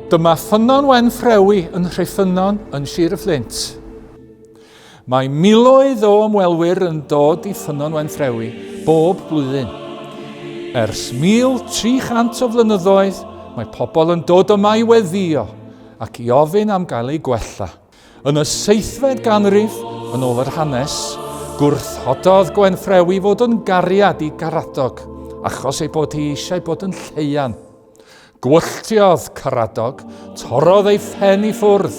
Dyma Ffynnon Wen Ffrewi yn Nhreffynnon yn Sir y Fflint. Mae miloedd o ymwelwyr yn dod i Ffynnon Wen Ffrewi bob blwyddyn. Ers 1,300 o flynyddoedd, mae pobl yn dod yma i weddïo ac i ofyn am gael eu gwella. Yn y seithfed ganrif, yn ôl yr hanes, gwrthododd Gwenffrewi fod yn gariad i Garadog, achos ei bod hi eisiau bod yn lleian. Gwylltiodd Caradog, torrodd ei phen i ffwrdd.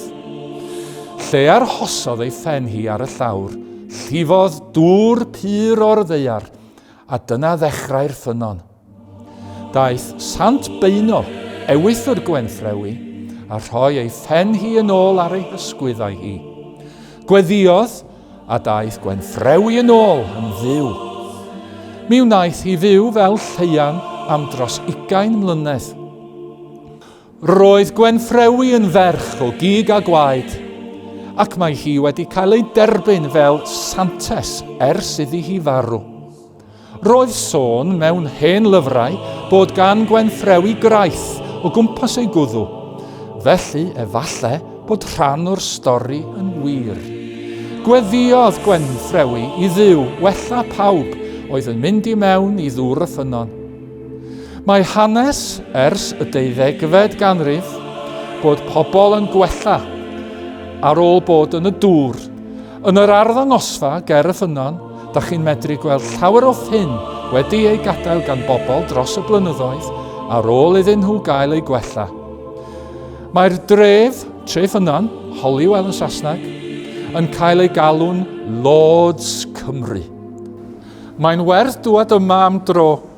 Lle arhosodd ei phen hi ar y llawr, llifodd dŵr pur o'r ddaear, a dyna ddechrau'r ffynnon. Daeth Sant Beuno, ewythr Gwenffrewi, a rhoi ei phen hi yn ôl ar ei hysgwyddau hi. Gweddïodd, a daeth Gwenffrewi yn ôl yn fyw. Mi wnaeth hi fyw fel lleian am dros ugain mlynedd. Roedd Gwenffrewi yn ferch o gig a gwaed, ac mae hi wedi cael ei derbyn fel santes ers iddi hi farw. Roedd sôn mewn hen lyfrau bod gan Gwenffrewi graith o gwmpas ei gwddw, felly efalle bod rhan o'r stori yn wir. Gweddïodd Gwenffrewi i Dduw wella pawb oedd yn mynd i mewn i ddŵr y ffynnon. Mae hanes ers y deuddegfed ganrif bod pobl yn gwella ar ôl bod yn y dŵr. Yn yr arddangosfa ger y ffynnon, da chi'n medru gweld llawer o ffyn wedi ei gadael gan bobl dros y blynyddoedd ar ôl iddyn nhw gael eu gwella. Mae'r dref, Treffynnon, Holywell yn Saesneg, yn cael ei galw'n Lords Cymru. Mae'n werth dŵad yma am dro.